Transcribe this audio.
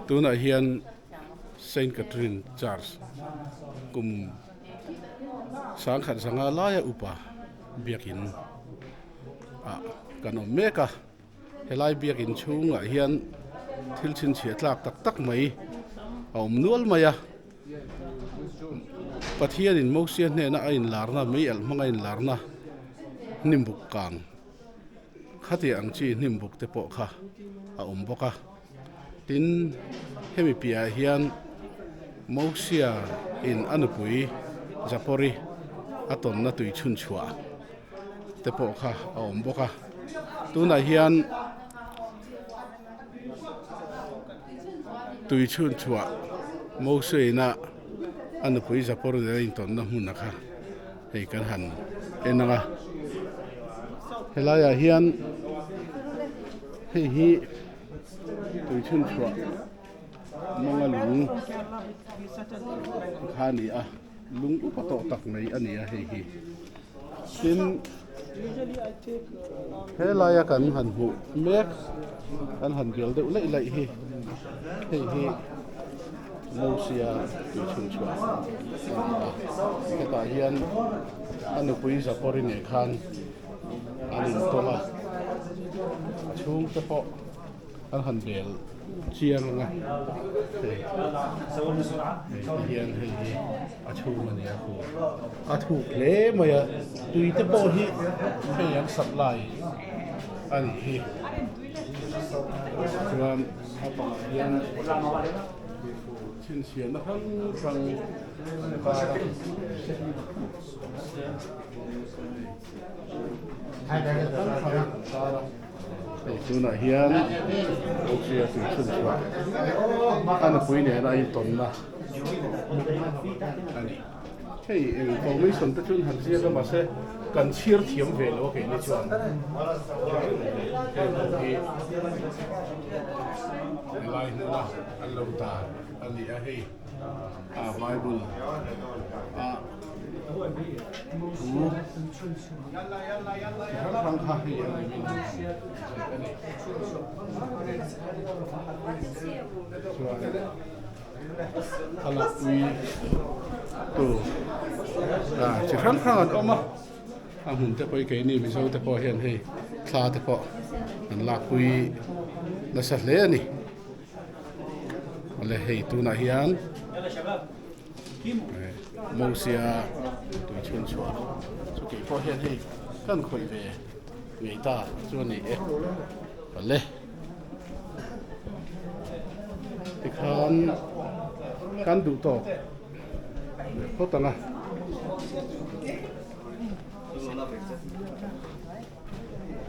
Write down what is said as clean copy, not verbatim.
Tunah hian Saint Catherine Church kum sangkhat zanga laia upa biakin ah kan awm mek a. Helai biakin chhungah hian thil chhinchhiah tlak tak tak mai a awm nual mai a. Pathianin Mosia hnena a inlarna mei alh hmanga inlarna hnimbuk kang khatiang ang chi hnimbuk te pawh kha a awm bawk a. Tin, hemi piahah hian Mosia in a nupui Zapori a tawnna tui chhun chhuah te pawh kha a awm bawk a. Tunah hian tui chhun chhuah Mosia ina a nupui Zapori nena intawnna hmun a kha hei kan han en ang a. Helaiah hian hei hi. Tui chhun chhuah mawnga lung kha a ni a lung upa tawh tak mai a ni a hei hi tin helaia kan han hmuh mek kan han bial deuh laih laih hi hei hi Mosia tui chhun chhuah a ni a hetah hian a nupui Zapori nen khan. an intawng a a chhungte pawh an han bel chiang ang a hei hei ti hian hei hi a chhung a ni a khu a thuk hle mai a tui te pawh hi hei an supply a nih hi chuan a bangah hian chhinchhiahna hrang hrang a kar a. Hei tunah hian Rosia tui chhun chhuah a nupui nena a intawnna a ni. Hei eng formation te chu an han ziak a mahse kan chhiar thiam ve lo a keini chuan hei ho hi helai hmuna an lo tar a ni a hei. A bible a thu chi hrang hrang kha hei an ni min ziak a ni chuan thlalak pui tu a chi hrang hrang an awm a a hmun te pawh hi keini mizo te pawh hian hei thla te pawh an lakpui nasa hle a ni. Awle hei tunah hian Mosia tui chhun chhuah chu kei pawh hian hei kan khawih ve ngei ta chu a ni e awle tikhan kan duh tawk phawt ang a.